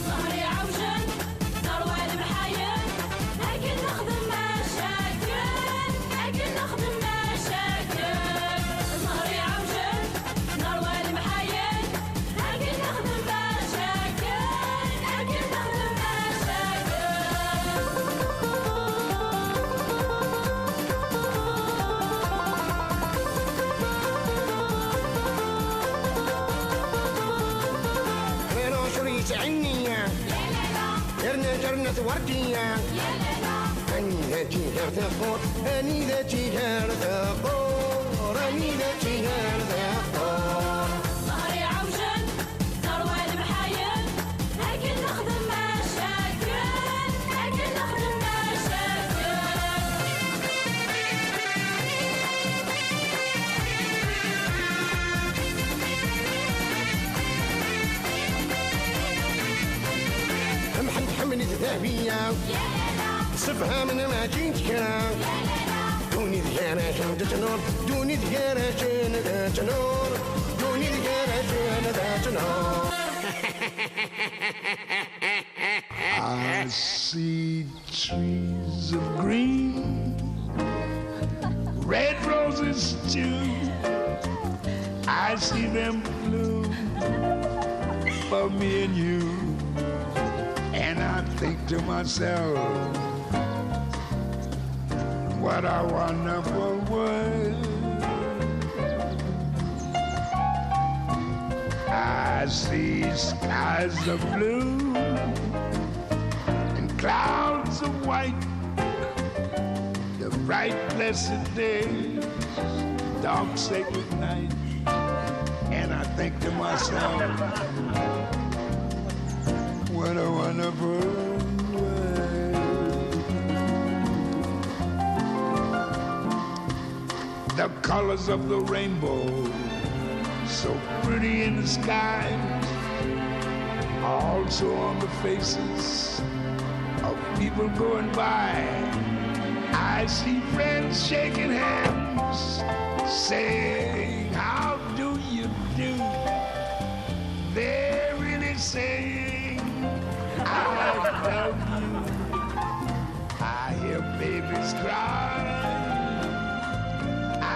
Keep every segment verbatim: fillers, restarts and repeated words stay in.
ظهري عوجن، ثروة المحايل، أكل نخدم مشاكل، أكل نخدم مشاكل. ظهري عوجن، ثروة المحايل، أكل نخدم مشاكل، أكل نخدم مشاكل. Rrinuc ur yesɛi nniya. Yerna jernet werdiyya. Anida tigar taqur, anida tigar taqur, anida tigar taqur. Ḍhri ɛewjen, ẓerwal mḥayen, akken nexdem macaken, akken nexdem macaken. Mḥend ḥemmel d Dahbiya. Sefhamen mačči d kra. Duni d gar-asen d ttnur. Duni d gar-asen d ttnur. Duni d gar-asen d ttnur. I see trees of green, red roses too. I see them bloom for me and you. And I think to myself, what a wonderful world. I see skies of blue and clouds of white, the bright blessed day, dark sacred night. And I think to myself, what a wonderful world. The colors of the rainbow, so pretty in the sky, also on the faces of people going by. I see friends shaking hands, saying, "How do you do?" They're really saying, "I love you." I hear babies cry.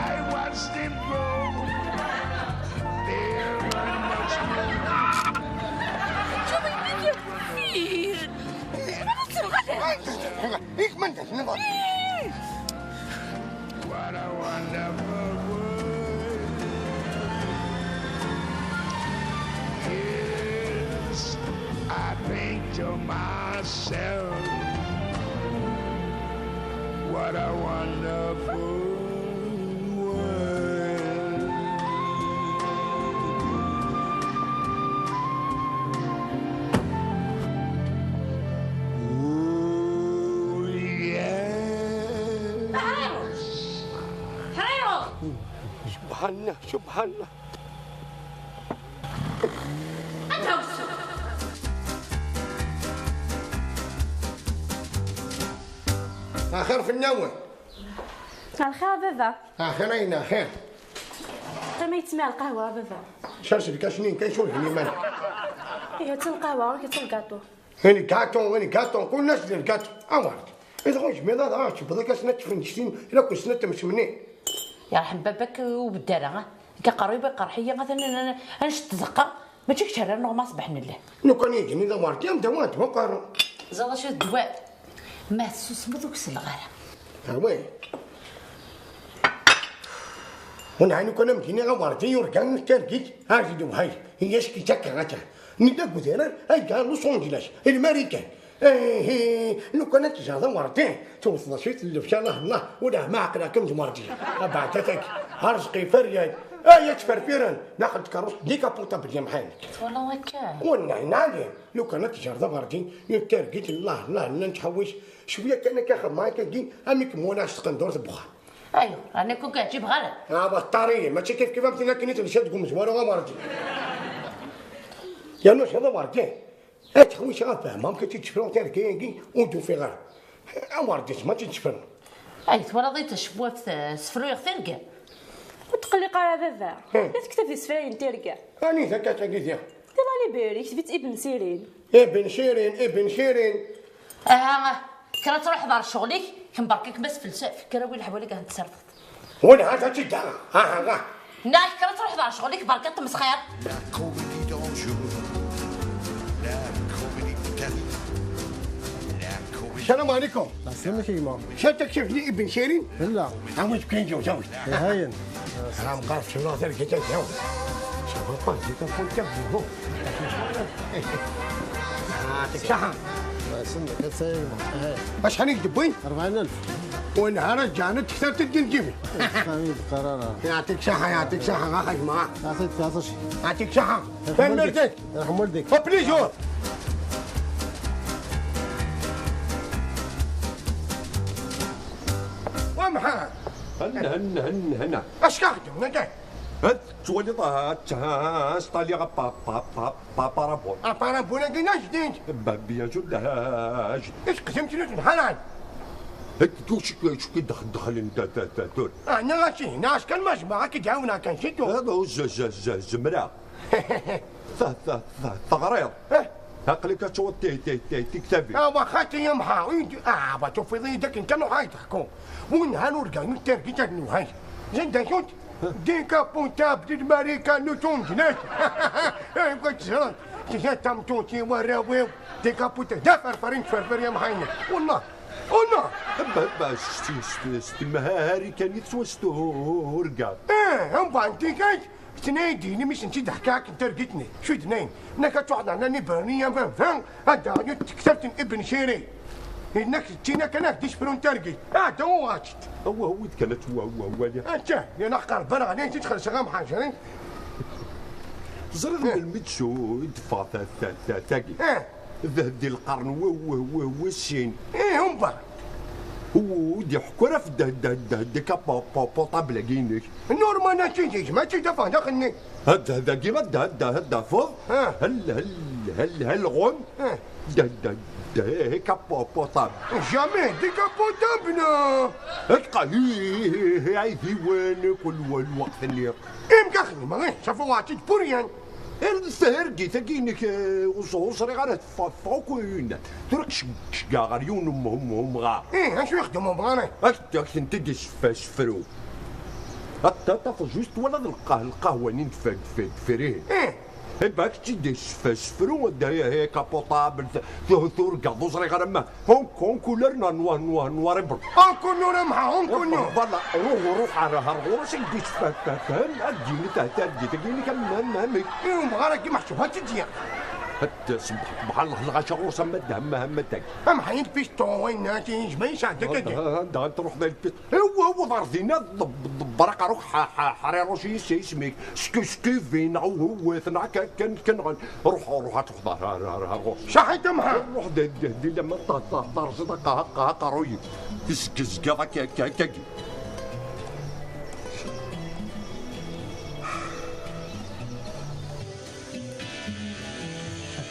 I watch them grow. They're much more. شوفي، يا فيل. شنو تصير غدا؟ ياك ما ندير نظر. What a wonderful world. Yes, I think to myself, what a wonderful world. Ooh, yes. Ḥriru! سبحان الله، سبحان الله. أنت وشو؟ أخير في النوم. الخير بابا. أخير أين أخير؟ قيم يتسمع القهوة بابا. شرس الكاشنين كيشوف هني مالك. إيه، تلقاوة، كتلقاطو. هني كاطو، هني كاطو، كل الناس دير كاطو. أمرك. إذا غوش ميضا ضاعت، بضيك سنة تفنشتين، إلا كل سنة تمشمنين. يرحم باباك وبدارة، ها؟ كا قريبة قرحية، مثلًا أنا، أنا شت زقة، ما تشكش على نغمة صباح نله. لو كان يجيني ذا مارتي، أم دوات، ما قارو. زاد شو الدواء؟ ما تسوس مذوك سلغارة. ها وين؟ ونحن كنا مجيني غا مارتي، يورجان، تركيك، هاجي دو هاي، هي شكي تكا غاتا. ندا قدران، هاي قال لوس أنجلوس، الماريكان. إيه، إيه، لو كانت جاده مرتين، توصل شي تلف شاء الله، الله، ولا ما عقلك كم مرتين. بعد تاك، رزقي فريان. آه، يا تفرفيران، ناخذ كروس ديكابوطابل يا محمد. والله وكان. والله نعم، لو كانت جاده مرتين، يترقيت الله، الله، لا نتحوش. شوية كان كاخذ معايا كاين، أمي كمونا شتقن دور بخار. أيوة، أنا كون كنجيب غلط. آه، بطارية، ماشي كيف كيف أمتنا كنيت نشد قوم زوارو غا مرتين. يا نوش، هذا مرتين. Ad tḥewwes ɣef fehmeɣ, amek ad tt-id-tefru terga-agi ur d-ufiɣ ara. Awer d-isem ad tt-id-tefru. Ay, twalaḍ-iyi tacewwaft, eh, sefruyeɣ tirga. Ur tqelliq ara a baba. Hmm. La tektab isefra n tirga. Anida akka tagi diɣ? Di la librairie, yekteb-itt Ibn Sirin. Ibn Sirin, Ibn Sirin. Aha, kra truḥeḍ ɣer ccɣel-ik, kemm berka-kem asfelsef, kra wi leḥwal-ik ad ten-tserteḍ. Win ha ta cidda, ha ha ha. Neɣ kra truḥeḍ ɣer ccɣel-ik, berka tmesxir. La comédie dangereuse. La comédie terrible. La comédie. السلام عليكم. عسلامة يما. شاتك شفت لي ابن شيرين؟ لا. عاود كاين جو زوج. هاين. عم قاف شنو هذا الكتاب جو. شوف الطاج، جيت نقول كيف هو. يعطيك الصحة. سمك، هات سيما. اش حنيك دبي؟ أربعين ألف. ونهار جانت كثرت الدين جيبي. فهمت قرارها. يعطيك صحة، يعطيك صحة، ما خايف معاه. يعطيك، يعطيك. يعطيك صحة. يرحم والديك. فهمتك؟ يرحم والديك. وبليزور. ومحا. هن، هن، هن، هنا. اش كاخدم، نتا؟ هات، توالي طه، تها، استالي غا با، با، با، با، بارابول. ابارابول، هاكي ناش دينت. با، بيان سور، دهاج. اش قسمت لك الحلال؟ هات، تو شك، شك دخل، دخل انت، تا، تا، تور. انا غاشي، ناش كان ماش معاك دعونا كان شتو. هذا هو ز، ز، ز، زمرة. ث، ث، ث، ثغريض. إيه؟ ها قليك تشوط تي، تي، تي، تي كتابي. آه، واخا تي يا محا، وين دي؟ آه، با تشوفي ذي داك انت نو هاي تحكو. وين هانو رجع نو تير كي تاك نو هاي. زين دا شوت؟ ديكابونتابل الماريكا نو تونج ناس. إيه، قلت زين. تجي تام توتي وراويو. ديكابونتا، دا فرفرين فرفر يا محاينة. والله. والله. با، با، ست، ست، ست، مهاري كان يتسوى ست، هو، هو رجع. إيه، هم بانتي كاش. Tnayd-nni mi sent-id-ḥkiɣ akken targit-nni, cud-nnayen, nekk ad tuḥḍer nani berniya ma nfa, ad d-aɣen tektabt n Ibn Sirin. Yenna-k d tina kan ad d-isefrun targit. Ɛda uɣačet. Awah, wid kan ad twawali. Atta, yella aqerban ɣlin, tidxel s ɣam ḥaǧrin. Teẓriḍ melmi d-su, i d-teffeɣ ta, ta, ta, tagi? Eh. D, di lqern w, w, w, wis sin. Ih, umbeɛd. Ur d-iḥekku ara ɣef d, d, d, d, ka po, po, portable-agi-inek. Normal, akken yejma-tt-id afeɣ daxel-nni. Had, hadagi, had, had, had tafeḍ. Ah. Hel, hel, hel, hel ɣun. Ah. D, d, d, ka po, portable. Jamais décapotable, non. Hekka, hi, hi, hi, hi, ɛidiwen, kul wa lweqt-nni. Im ka xedmeɣ, ih, ça fait pour rien. Targit-agi-inek, eh, ur ẓ-, ur ẓriɣ ara teffeɣ, teffeɣ akk winna. Tura k-, ceggeɣ ɣer yiwen n um-, um-, umɣar. Ih, acu ixeddem umɣar-a? Ak-, ak-tent-id-iseffa-, sefru. At-, at-, tafeẓ just twalaḍ lqah-, lqahwa-nni n tf-, tf-, tfrihin. Ih. Iba ak-tt-id-iseffa-, sefru, d, eh, eh, capotable, t-, tu-, turgaḍ, ur ẓriɣ ara ma Hong Kong, couleur noir, noir, noir, noir et blanc. Hong Kong, noir, noir, Hong Kong, noir. Voilà, ruḥ, ruḥ, ar, ar ɣur-s, ad d-isfehhem, ad d-yini ta-, targit-agi-inek am, am, amek. I umɣar-agi meḥsub ad tt-id-yaɣ. Ad t-, subḥ-, subḥan Allah, lɣaci ɣur-s am ad, am, am adak. Am ḥayen piston, wayen-nni, yejma yesɛedda-k-agi. Anda, anda, anda truḥ d lpist. Aw, aw, ḍer dinna, ḍeb-, ḍebber aqerru-k, ḥa-, ḥa-, ḥariṛuc yis-, isem-ik, sku-, skuvin, neɣ uhewwet, neɣ kan, kan, kan, ruḥ, ruḥ, ad truḥeḍ ar, ar, ar, ar ɣur-s. Saḥit a Mḥa. Ruḥ d, d, d, lamma ṭa-, ṭa-, terẓiḍ aqerru-, aqerru-yik, tezgezgeḍ akka, akka, akkagi.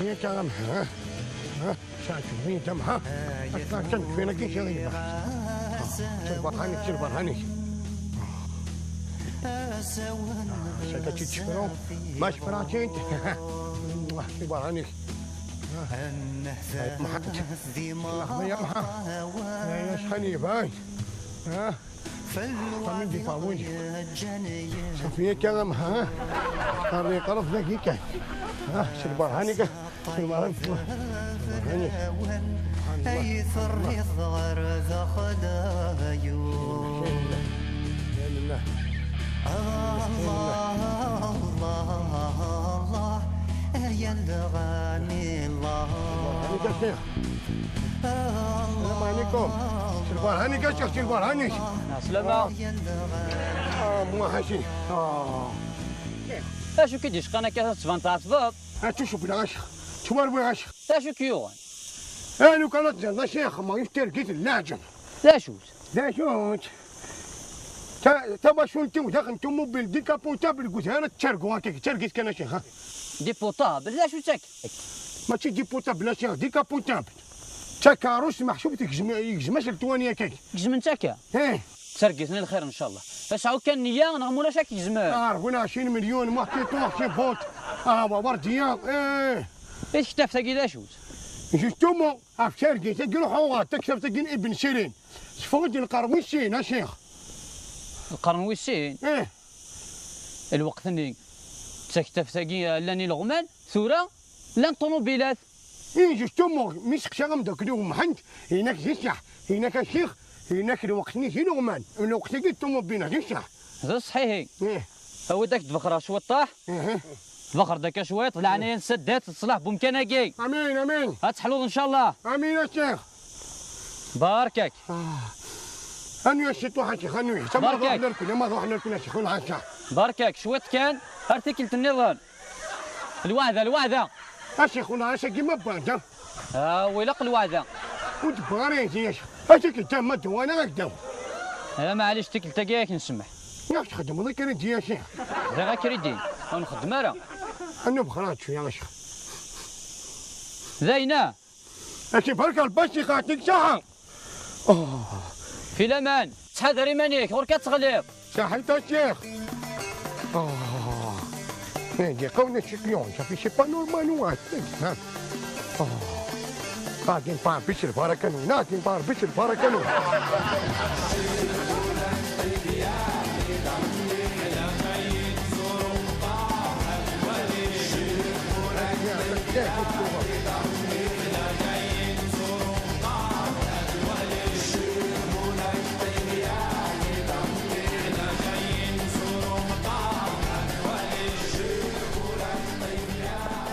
Saḥit a Mḥa, ha? Ha? Saɛet tebɣi tama, ha? Ass-a kan kfin akin kra yebɣa. Selberhan-ik, selberhan-ik. Ass-a kan teččefru, ma cefraɣ-tt-id. Selberhan-ik. Ay, Mḥa. Lehḍa ya Mḥa. Ya, ya, acḥal yebɛed. Ha? Ṭamin di Paris. Safi akka a Mḥa. Qqaren yeqreb dagi kan. Ha, selberhan-ik. Selberhan-ik. Ay terriḍ ɣer daxel ayu. Allah, Allah, Allah, ay alɣani Allah. Selberhan-ik a Ccix. Selberhan-ik a Ccix, selberhan-ik. Ɛeslama. Ah, mwaḥaci. Ah. Acu k-id-yecqan akka tettban tɛetbeḍ? Acu cewwleɣ a Ccix? Ttwarwiɣ a Ccix. D acu k-yuɣen? Ah, lukan ad tẓiḍ a Ccix, ma yif targit n leɛǧeb. D acu-tt? D acu-tt? Ta-, tawacult-iw daxel n tumubil décapotable deg udrar ad ttargu akka, d targit kan a Ccix, ha? Décapotable, d acu-tt akka? Mačči décapotable, a cher, décapotable. D takeṛṛust meḥsub tegzem, yegzem-as letwani akka. Gezmen-tt akka? Ih. Targit-nni lxir, ncallah. Asɛu kan nniya, neɣ mulac ad k-gezmen. Ah, rwin ɛecrin melyun, muḥtiṭu, xibut. Ah, wa wardiya, ih. I tektabt-agi d acu-tt? Justement, ɣef targit-agi ruḥ uɣeɣ taktabt-agi n Ibn Sirin. Teffeɣ-d lqern wis sin, a ccix. Lqern wis sin? Ih. Lweqt-nni, d taktabt-agi llan ileɣman, tura llan ṭumubilat. Ih, justement, mi seqsaɣ ameddakel-iw Mḥend, yenna-k d ṣṣeḥ, yenna-k a ccix, yenna-k lweqt-nni d ileɣman, lweqt-agi d ṭumubilat, d ṣṣeḥ. D ṣṣeḥ ihi. Ih. Awi-d ad k-d-bexreɣ cwiṭṭaḥ. Ih. Tbexreḍ akka cwiṭ, leɛnaya n Saddat, ṣṣlaḥ n umkan-agi. Amin, amin. Ad teḥluḍ ncallah. Amin a ccix. Barkak. Ah. Anu a ccix, a ccix, anu. Barkak. Tama ruḥ nerkun, ama ruḥ nerkun a ccix, ur nɛaca. Barkak, cwiṭ kan, ar tikkelt nniḍen. Lweɛda, lweɛda. A ccix, ur nɛaca gima banda. Ah, wilaq lweɛda. Ur d-wwiɣ ara yagi a ccix. A ccix, kenta ma dewwa neɣ ad k-d-awiɣ. Ah, maɛlic, tikkelt-agi ad k-nsemmeḥ. Yak txeddmeḍ akridi a ccix. Bɣiɣ akridi, ur nxeddem ara. Anu bexreɣ-d cwiya a ccix. Dayen, ah. A ccix, barka lbas, ixaṭik saḥa. Oh. Fi laman, ttḥadar iman-ik, ɣur-k ad teɣliḍ. Saḥit a ccix. Oh. Eh, des cons, des cons, ça fait, c'est pas normal, ouais. Hein. Oh. Ɣadin ṭar bis lbaraka-nwen, ɣadin ṭar bis lbaraka-nwen.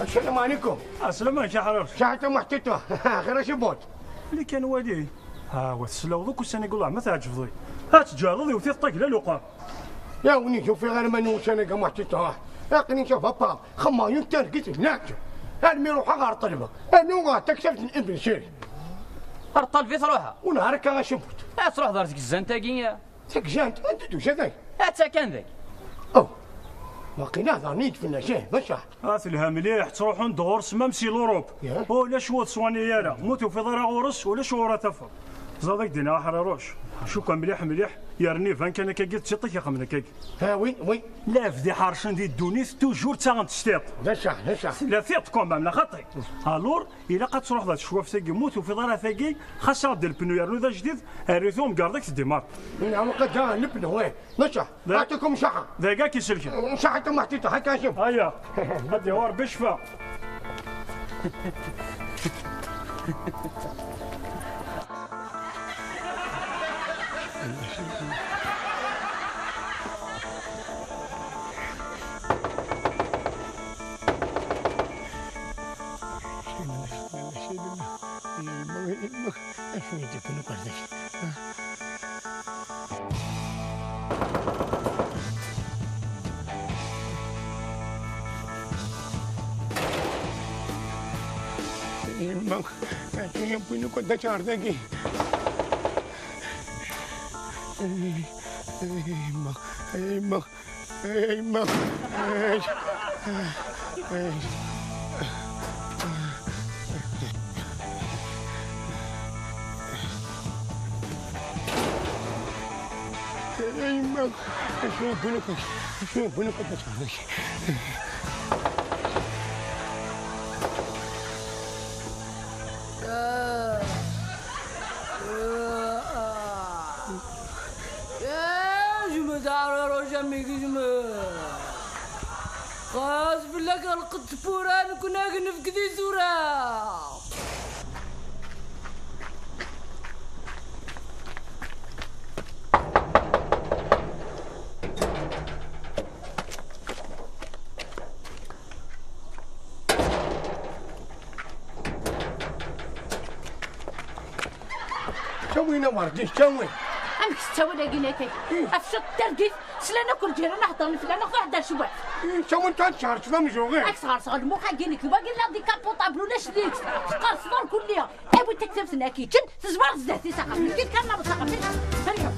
السلام عليكم. السلام عليكم يا حرام. شحال انت محتوى؟ غير اش يبوت. اللي كان والي. ها هو تسلاوض وكل سنه يقول الله ما تعجبضي. ها تجارض وثيق طاق لا لقا. يا وني شوف في غير ما نوش انا قام محتوى. يا قني شوف بابا. خما ينتر قلت لك. انا مي روحها غير طلبه. انا وغا تكسبت من ابن سيري. غير طلبي تروحها. ونهارك غا شبوت. لا تروح دارتك الزنتاقيه. تكجانت انت دوش هذاك. هاتا كان ذاك. او. واقيلا ظنيت في النشاه بشع. ها تلها مليح، تروحون دغور سمام سي لوروب. يا. او لا شو تصواني يا لا، موتو في ضرا غورس ولا شو ورا تفر. زادك دينا حرا روش. شو كان مليح مليح، يا رني فان كان كاكي تشطك يا خمنا كاكي. ها وين وين؟ لا فدي حارشن دي الدونيس توجور تاغن تشتيط. بشع بشع. لا فيط كومبام لا خطي. الور إلا قد تروح ذات شوف ثقي موت وفي ضرا ثقي خاصة عبد البنو يرنو ذا جديد. ريثوم قاردك تديمار. نعم قد جاء نبنه وين؟ نشح. لا. أعطيكم شحة. ذا كاكي سلكي. شحة ما حطيتها هكا شوف. هيا. هدي هو ربي شفا. يما، يما، وين كنت داك الشهر ذاكي؟ يما، يما. يما. يما. شنو بنك؟ شنو بنك؟ يا جمد على رجا ميكزم. خاص بالله كنقد بوران كنا نفك دي زورا. Ttawin a Werdin, ttawin. Amek tettawin agi nakak? Afcad targit, slan akk lǧiran heddren fell-aneɣ, ruḥ d ar cwiṭ. Ttawin kan tcercem amzuɣi. Ad k-sɣerseɣ lmux-agi nekk d wagi la décapotable ulac deg-s. Tqerseḍ ar kulli. Awi taktabt-nni ad k-yeččen, tezwareḍ zdat-is axxam. Nekk kan ma bṣaɣ. Ferḥeɣ.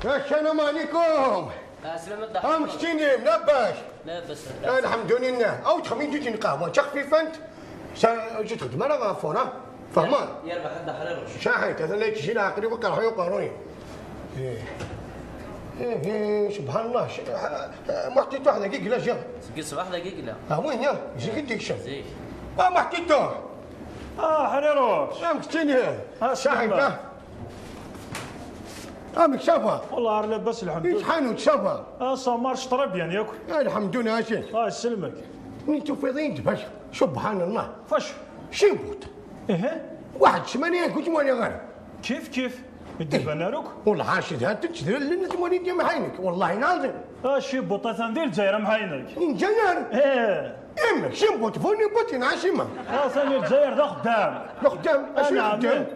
السلام عليكم. عسلامة الضحك. ها مكتيني، لاباس؟ لاباس، لاباس. الحمد لله. أو تخمين جيت نقهوة، تخفيفا. سا-، جيت خدمة راه غافورة. فهمان. يا ربح الضحك روش. شاحن، كذا لا تجي العقل وكره يقهروني. إيه. إيه، إيه، سبحان الله. ش-، ح-، ح-، ما حطيت واحدة كي قلا جا. سقي صباح دقيقة لا. آه، وين يا؟ زيك ديك شا. زيك. آه، ما حطيته. آه، حريروش. آه، مكتيني. آه، شاحن، سلامة. آه. امك شافا؟ والله غير لاباس الحمد لله. يتحانوا شافا؟ اه، ça marche très bien ياك. الحمد لله، اشي. اه، يسلمك. نيتو فيضين دبش. سبحان الله. فاش؟ شي بوط. ايه. واحد ثمانية كنت ماني غير. كيف كيف؟ يدير بناروك؟ والله عاشت هاد تدير لنا ثمانية ديال محاينك، والله العظيم. اه، شي بوط ثان ديال الجزائر محاينك. الجزائر؟ ايه. امك شي بوط فوني بوتين عاشمة. اه، ثاني الجزائر دا خدام. دا خدام؟ اشي خدام؟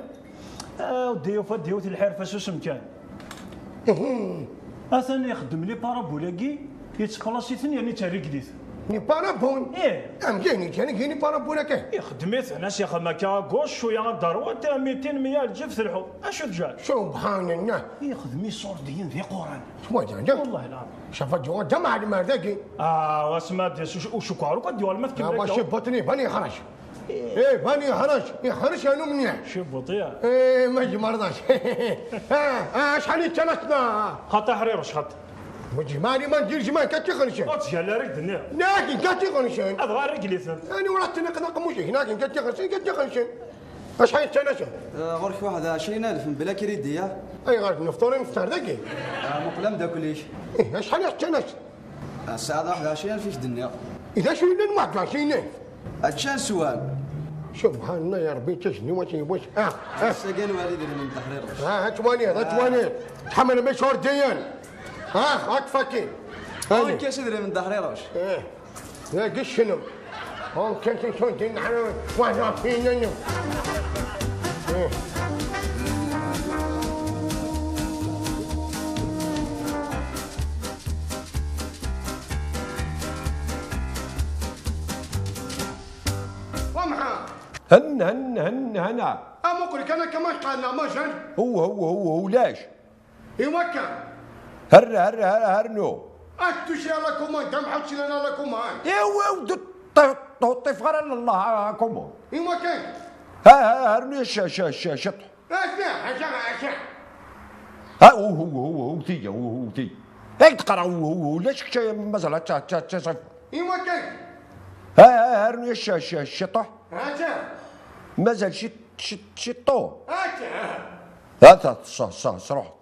آه، وديو فديو الحرفة سوسم كان. إيه. أثن يخدم لي بارابولاكي، يتبلاصي ثاني يعني تاريكديت. لي بارابول؟ إيه. أم جاني كان يجيني بارابولا كان. يخدم ثنا سي خما كا غوش شوية دروات ميتين مية الجف ثلحو. أشو تجال؟ سبحان الله. يخدم صور ديان ذي قران. شو هذا؟ والله العظيم. شاف الجواد ده معلم هذاك. آه، واسمع ديس وش-، وشكارو قد يوال ما تكمل آه، واش كاو. بطني بني خرج. إيه، باني يحرش، يحرش أنا منيح. شوف بطيء. إيه، ما يجي مرضاش. آه، آه، شحال يتشلتنا؟ خطا حرير، شحال؟ وجمالي ما ندير جمال، كتخنشن. أوتش، يا لا ريد النير. لكن كتخنشن. أبغى رجلي ثم. أنا ورحت نقنق مش هناك، كتخنشن، كتخنشن. شحال يتشلتنا؟ آه، غير واحد عشرين ألف من بلا كريدي، يا. أي غير نفطوري نفطر ذاكي. آه، مقلم دا كليش. إيه، شحال يتشلتنا؟ الساعة واحد وعشرين فيش دنيا. إذا شو لنا واحد وعشرين؟ هادشي سؤال. سبحان الله يا ربي، تشني واش يبوش. آه، آه. السجن والد من تحرير. آه، هات واني، هات واني. تحمل مشوار ديان. آه، هاك فاكين. هاي. كاش يدري من تحرير واش؟ إيه. يا قشنم. هون كنت شو دين حنا واحد وعشرين. إيه. ومحا. هن، هن، هن، هنا. أمقلك أنا كمان قالنا ما جن. هو، هو، هو، هو، لاش؟ إيوا كان. هر، هر، هر، هر نو. أكتش يا لكم أنت محوش لنا لكم هان. إيوا ودو ط-، ط-، طفغر الله كومون. إيوا كان. ها، ها، هر نو ش-، ش-، ش-، شط. أسمع، أسمع، أسمع. ها، هو، هو، هو، هو، تيجا، هو، هو، تيجا. هيك تقرا، هو، هو، هو، ليش كشي مازال تشا-، تشا-، تشا-، صف؟ إيوا كان. ها، ها، هرني الش-، الش-، الشطح. هاتا. مازال شي، شي، شي طو. هاتا. هاتا، ص-، ص-، ص-، رحت.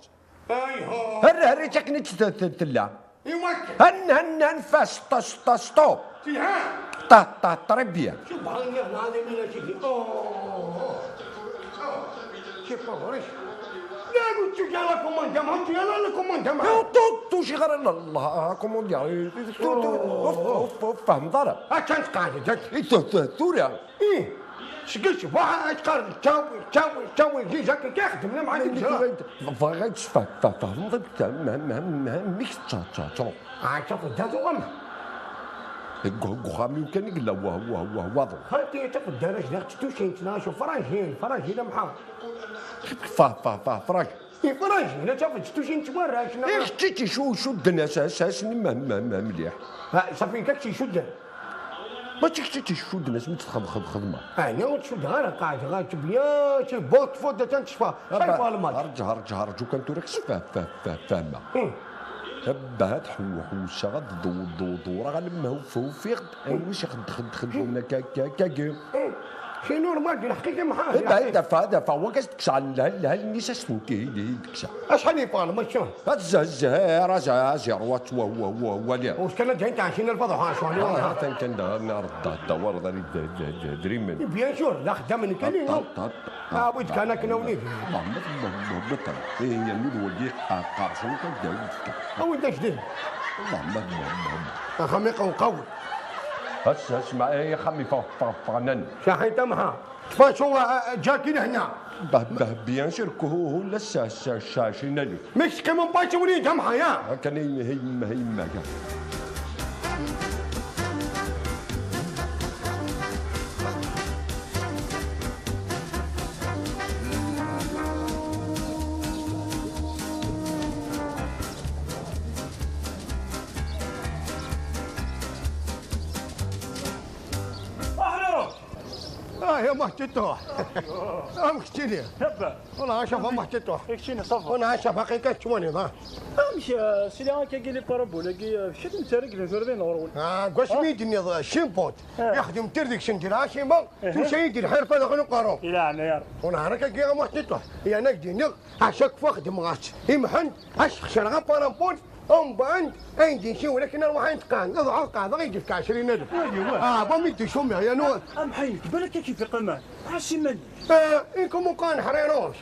أيهو. هر، هر، تكني تت-، تت-، تلا. إيوا كان. هن، هن، هن، فاس، طس، طس، طو. تيها. طه، طه، طري بيان. سبحان الله العظيم، أنا شكلي. أوه، أوه. أوه. شي فوريش. لا، قلت لك يلا كوموندي، ما قلت يلا لا كوموندي، ما. يا طوط، شي غير لا، لا، كوموندي. تو، تو، أوف، أوف، أوف، فهم ضرب. ها كانت قاعدة، جات. إيه، تو، تو، تو، يا. إيه. شقلت واحد قال تاوي، تاوي، تاوي، جي جاك كيخدم لنا مع ديك الزرع. بغيت تفهم، فهم، فهم، ميك تشا، تشا، تشا. عاد شوف الدازو غم. غامي وكان يقول لا، واه، واه، واه، واضح. خالتي تاخذ دارج داخل تشتوشين، تناشو فراجين، فراجين محا. فا، فا، فا، فراج. إيه، فراجين، لا تاخذ تشتوشين تمرة، شنو؟ إيه، اختي، شو، شو الدنيا، سا-، سا-، سني ما، ما، ما مليح. ها، صافي، كاك شي شو الدنيا؟ ما تيك-، تيك-، تيك-، شو الناس متخذ-، خذ-، خذمة. أنا وتشد غير قاعد، غير تبيا، شي بوت فوت، تنتشفى. شايف الماتش. هرج، هرج، هرج، وكان تورك سفا-، فا-، فا-، فاهمة. إيه. هبا هاد حو-، حوشة غد دو-، دو-، دورة غنمه وفو فيغد. إيه. وش خد-، خد-، خد-، إيه. هنا كا-، كا-، كا-، كا. إيه. شي نورمال، دي الحقيقة معاه، إيه، بعد الحقيقة. دفع، دفع، وقت تكسع ال-، ال-، ال-، النساء سنكي، هي، هي تكسع. أشحال يفعل ماتش؟ هز، هز، هز، هز، روات، و، و، و، و، ليه. وش كان جاي تاع شين الفضح، ها، شو عليه؟ آه، كان، كان ده، نار، ده، ده، ورد، ده، ده، ده، دريمن. بيان سور، لا خدام من كان، طا-، طا-، طا-، آه، بويت كان كنا وليد. طا-، بط-، بط-، بط-، إيه، هي النور وديك، آه، قارصون كان دايت. أو أنت جديد. الله، ما، ما، ما. أخمي قو-، قوي. هس، هس، ما، إيه، خمي فوق، فوق، فوق، نن. شاحن تمحى. تفاشوا، آه، جاكي لهنا. به، به، بيان سور كو هو، هو لسه، س-، س-، شينا لي. مش كمان باتي وليد هم حياة. هكا هي، هي، هي، هي. يا محتي طوح. ام كتيري. هبا. والله شوف محتي طوح. اكشيني صافا. وانا شوف حقيقة شواني ضا. امشي سيدي هكا قال لي بارابول كي شد مسارك لي ثوربين غرون. اه، قاش ميدني ضا شيمبوت. يخدم تردك شندير عاشيما. تمشي يدير حرفة داخل القارون. الى انا يا رب. وانا راك كي محتي طوح. يا ناك دينك. عشاك فخدم غاش. يمحن. اش خشر غا بارابول. ام باند. اين دي شي ولكن اروح عند قاعد اضع قاعد غير يدفك عشرين الف. اه، بامي دي شومي يا نو. ام حي بالك كيف في قمان. عاشي من. اه، انكم مقان حريروش.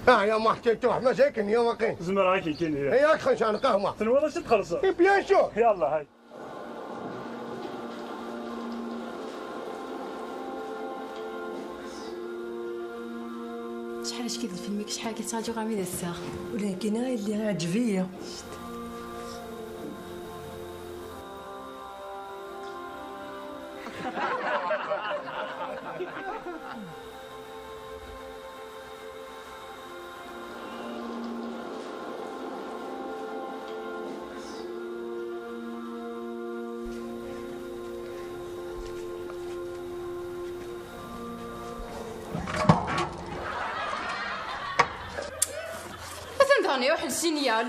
اه يا محتي توح ما زيكن يا وقين. زمر هاكي كين هي. ياك خش عن قهوه. تنوض شد خلص. بيان سور. يلا هاي. شحال اش كيد الفيلم، شحال كيتساجو غامي دسا. ولكن غير اللي عجبيه. Atan daɣen iruḥ lsinyal.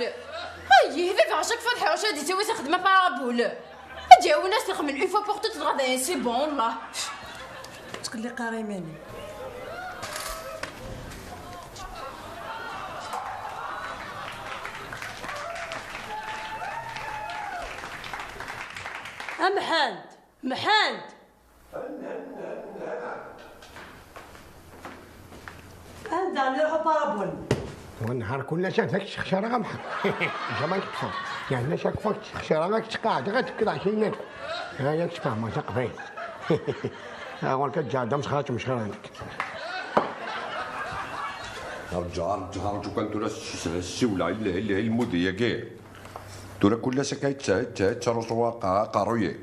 Ay, baba, à chaque fois tḥeṛṛec ad yettawi taxedma parabole. Ad d-yawi ass lxemel une fois pour toutes dɣa dayen, c'est bon, والله. Tqelliq ara iman-im. A Mḥend! Mḥend! Anda nruḥ a parabole? والنهار كله شاف ذاك الشخشرة غا محط. جا ما يكفر. يعني شاك فوت الشخشرة غا تقاعد غا تكل عشرين ألف. ها ياك تفهم ما تقبل. ها غور كتجا دم سخرات مش خرانك. رجع رجع رجع كان ترى السيولة إلا إلا المدية كي. ترى كل سكايت سايت سايت ترى سوا قا قا روية.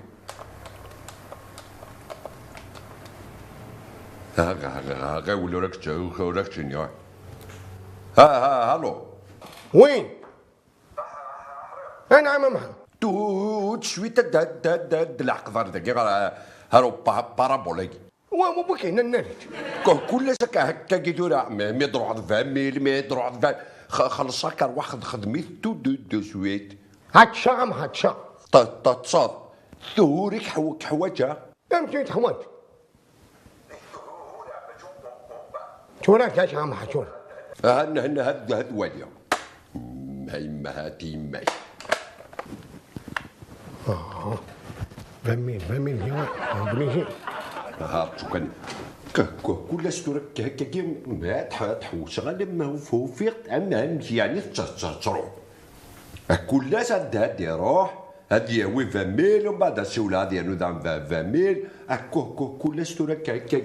ها ها ها ها ها ولا راك ت- ولا راك تشني ها. ها ها هالو. وين؟ انا عم امها. تو تشوي تد هد هد هد العقبار دقيقة. هارو با- بارابوليك. ومو بكي ننالج. كو- كل سكا هكا كي دورا مي مي دروح فان ميل مي دروح فان. خ- خلص هكا واحد خدميت تو دو دو سويت. هاتشا ام هاتشا. ط- ط- تصاد. ثورك حوك حواجه. امشي تحوج. شو راك يا شام حشور؟ هن هن هد هد واليا. هاي ما هاتي ماي. آه. فمين فمين يا بنيشي. ها شو كان. ك- ك- كل استورك هكا كي ما تح- تحوس غير لما هو فوفيق، اما هم يعني تروح. كل ساعة هاد يروح، هاد يهوي فان ميل، ومن بعد السيولة هاد ينوض عن فان ميل. أكو كو كل ستورة كاكي.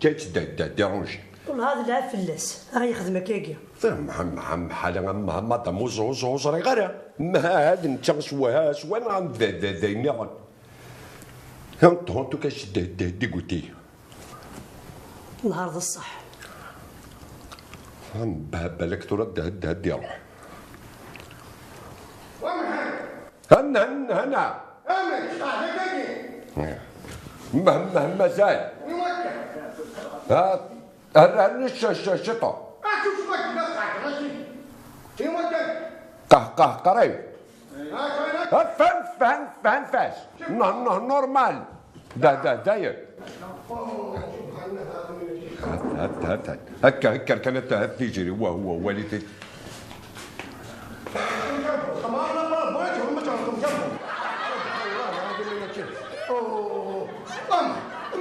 كاك دا دا ديرونجي. والله هذا العيب فلاس، راه يخدم هكاكي. فهم هم هم حالة هم هم هذا موز موز موز راه غير. ما هاد نتا سوا سوا نعم دا دا دا نيغن. هم تهون تو كاش دا دا ديكوتي. نهار ذا الصح. هم بالك ترد هد هد يروح. هن هن هنا. مه مه مازال. ها. هن هن الش- الش- الشطة. قه قه قريب. ها، فهم فهم فهم فاش. نه نه نورمال. دا دا داير. هات هات هات هات. هكا هكا كانت هات تجري وهو والدي.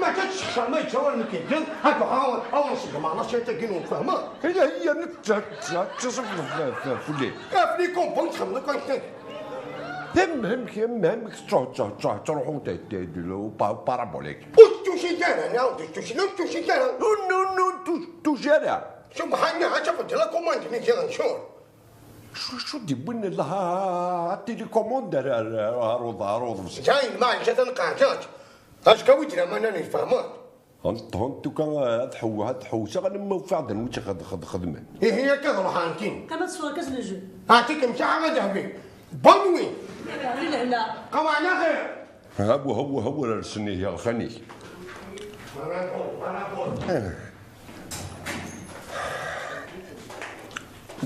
ما كانش شخص ما يتصور انك يدل هكا. هاو هاو نصدم على شيء تاكين ونفهمه. هي هي نت- نت- نت- تصف في في في الليل. كيف ليكم بنت خمسة كنت. المهم المهم تروح تروح تروح تروحوا ت- ت- ت- با- بارابوليك. وتوشي كان انا وتوشي لو توشي كان. نو نو نو توش توش انا. سبحان الله، شوف انت لا كوماند نيجي نشور. شو شو دي بن الله تيليكوموند. روض روض. جاي ما جات نقاجات. اش كويت لما انا نفهمك. هنت هنت كان هاد حو هاد حوسه غنمو فعلا وش خد خد خدمه. ايه هي كذا روح انتين. كما تصور كاس لو جو. اعطيك مساحه ما ذهبي. بنوي. يعني لهنا. قوانا غير. هو هو هو رسني يا غفني. D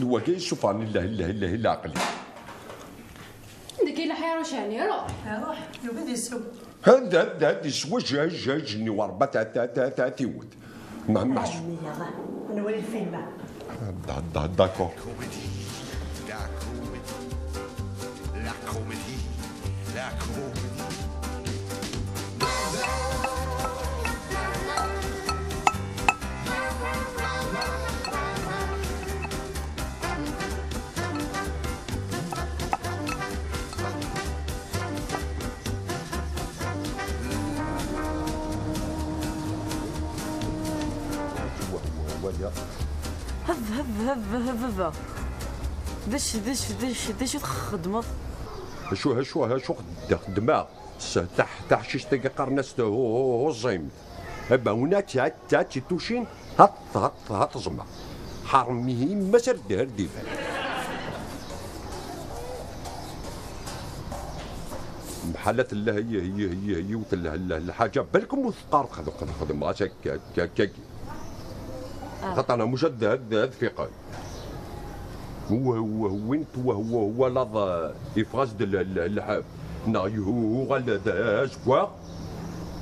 wagi yessufɣen i llah, i llah, i llah, i leɛqel-iw. Deg i leḥya rucani, ruḥ. Ruḥ, yugi ad yessew. Hada, hada, hada, yeswa jaj, jaj-nni warba ta, ta, ta, ta, tiwet. Ma, ma. Ɛemmi, yalla, ad nwali lfilm. Da, da, d'accord. Comédie, la comédie, la comédie, la comédie. Hab, hab, hab, hab, hab. D acu, d acu, d acu, d acu txeddmeḍ? Acu, acu, acu xeddmeɣ? S-, taḥ-, taḥcict-agi qqaren-as hu-, hu-, huẓimt. Aba, una ta, ta, titucin, ha, ha, ha, teẓma. Ḥermihi, ma s ar d-, ar d-iban. Mḥala tella hi, hi, hi, hi, yiwet l-, l-, lḥaǧa, balkum ur teqqar xed-, xed-, xedmeɣ-as akka, akka, akka, akka. Ah. Xaṭer neɣ mux ad, ad, ad fiqen. Wah-, wah-, win twah-, wah-, walaḍ, eh, yeffeɣ-as-d l-, l-, lḥeb, neɣ yuɣal d azeggaɣ,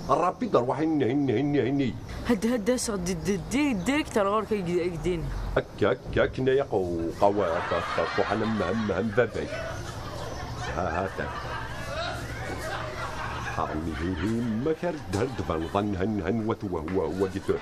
rapid rwaḥ inna, inna, inna, inna. Had, had, aseɣ di, di, di, direct ar ɣur-k ay, ay din. Akka, akka, akken ay aqawa, aqawa, aqawa, am, am, am baba-k. Ha, ha, ta. Ḥermihi, ma kar d-, d-, d-, ban-, ban-, han, han, wat, wa, wa, wa, gitu.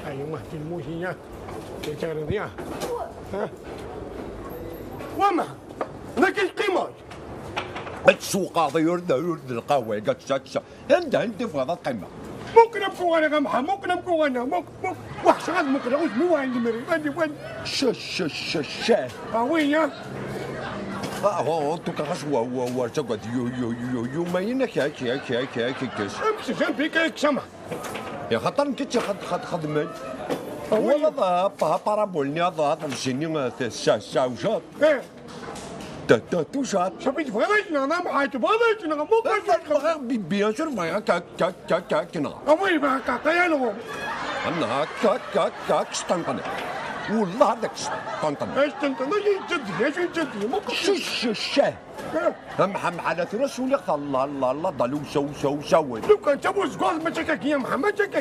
Ay, ma temmut-iyi. Wama, d akken teqqimeḍ. Ad tsuqeḍ, ur d, ur d lqahwa, gatsa, gatsa. Anda, anda tebɣiḍ ad qqimeɣ? Mumkin ad mkuɣaneɣ a Mḥa, mumkin ad mkuɣaneɣ, mumkin, mumkin. Weḥceɣ ad mukleɣ udem-iw, ɛni mri, ɛni, ɛni. Cc, cc, cc, cc. Ah oui, hein? Ah, oh, en tout cas, xas wa, wa, wa, tagad, yu, yu, yu, yu, ma yina, kya, kya, kya, kya, kya, kya. Amsezan bika, kya, ma. Ya xaṭer nekk ad xed-, xed-, xedmen. Ah oui. Walaḍ, ah, pa-, parabol-nni, ad, ad, ad, sini, ah, sa, sa, sa, sa. Eh. Ta, ta, tucad. Safi tebɣiḍ ad k-nɣen a Mḥa, tebɣiḍ ad k-nɣen, mumkin ad k-nɣen. Bɣiɣ, bi-, bien sûr, bɣiɣ akka, akka, akka, akka, akka, akka. A wi bɣiɣ akka, akka, yalɣu. Anna, akka, akka, akka, akka, sṭenṭen. Wallah, ad ak-sṭenṭen. Ay, sṭenṭen, ay, yeǧǧa-d, ay, yeǧǧa-d, mumkin. Cc, cc, cc. Eh. A Mḥa, Mḥa, la tura suliɣ, Allah, Allah, Allah, ḍal, usaw, usaw, usawen. Lukan d tabuzeggaɣt, mačči akka, ya Mḥa, mačči akka.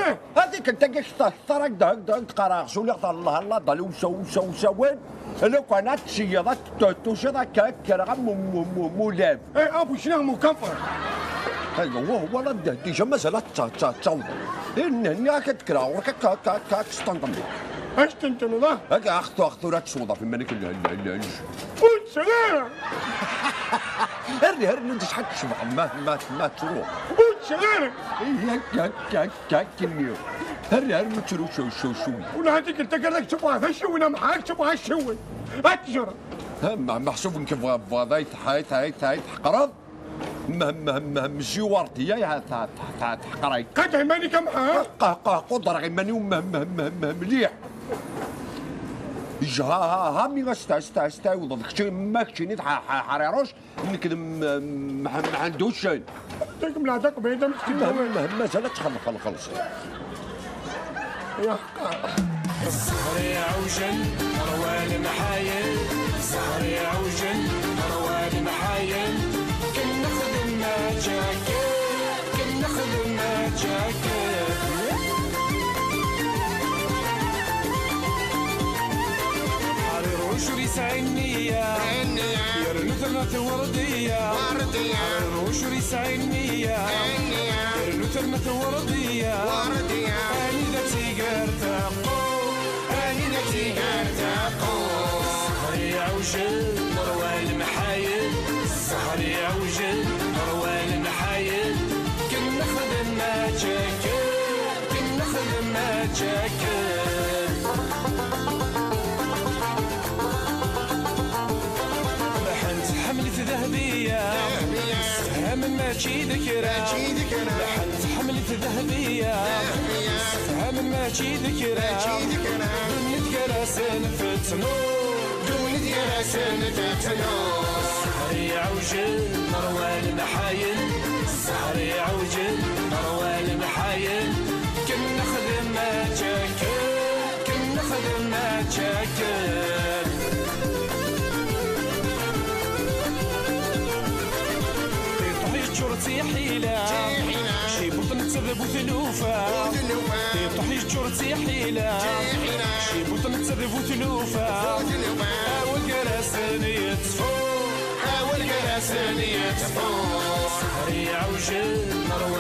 Eh. Hadi kan tagi, ktar, ktar, ak-d, ak-d, ak-d, qqareɣ, suliɣ, Allah, Allah, ḍal, usaw, usaw, usawen. Lukan ad tceyyeḍ, ad t-, tuciḍ akka, kkreɣ am mu-, mu-, mu-, mulab. Eh, a bu cniɣ mukafer. Aywa, wala d-, déjà mazal ad t-, t-, t-, tawḍeḍ. Nniɣ-ak ad d-kkreɣ ɣur-k akka, akka, akka, ad testentneḍ. Ad testentneḍ, ah? Akka, ax-, ax-, tura ad tesweḍ ɣef iman-ik l-, l-, l-, l-. Ur tt-sɛiɣ ara. Err, err, nni-d acḥal tecbeḥ, ma, ma, ma truḥ. Ur tt-sɛiɣ ara. Yak, yak, yak. Kak-nni. Herri, herri, ttru, cu, cu, cu. Ula d tikkelt taggara ad k-ttebɣeɣ d aciwen, a Mḥa, ad k-ttebɣeɣ aciwen. Ad t-ǧreɣ. Ha, ma, meḥsub nekk bɣa, bɣa, ay tḥ-, ay tḥ-, ay tḥ-, ay tḥeqreḍ? Meh, meh, meh, meh, mziwart-iyi, ay ha, tḥ-, tḥ-, tḥ-, tḥeqreḍ. Qad iman-ik a Mḥa. Qa-, qa-, qudreɣ iman-iw meh, meh, meh, meh, mliḥ. Ija, ha, ha, ha, mi as-t-, as-t-, as-tɛiwdeḍ kečč, ma keččini d ḥ-, ḥ-, ḥriruc, Nekk d m-, m-, Mḥend Uccen. Yak mleɛda qbila d amskin. Ma-, ma-, mazal ad txelxel xelṣ. Ya ḥqa. Ẓẓher iɛewjen, ṛwan mḥayen. Ẓẓher iɛewjen, ṛwan mḥayen. Ken nexdem aǧakir, ken nexdem aǧakir. Ḥriru Ur yesɛi nniya. Yernu terna tewrdiya. Ur yesɛi nniya. Yernu terna tewrdiya. Anida tigar taqu. Anida tigar taqu. Ssḥer iɛewjen, ṛwa lemḥayen. Ssḥer iɛewjen, ṛwa lemḥayen. Ken nexdem mačči akken. Ken nexdem mačči akken. Lḥan tḥemmel-it Dahbiya. Sefhamen mačči d kra. Lḥan tḥemmel-it Dahbiya. Sefhamen mačči d kra. Ddunit gar-asen tettnu. Ddunit gar-asen tettnu. Ssḥer iɛewjen, ṛwa lemḥayen. Ssḥer iɛewjen, ṛwa lemḥayen. Ken nexdem mačči akken. Ken nexdem mačči akken. Tiṭuḥ yeččur d tiḥila. Cibuṭ netta d bu tlufa. Tiṭuḥ yeččur d tiḥila. Cibuṭ netta d bu tlufa. Awal gar-asen yettfu. Awal gar-asen yettfu. Ssḥer iɛewjen, ṛwa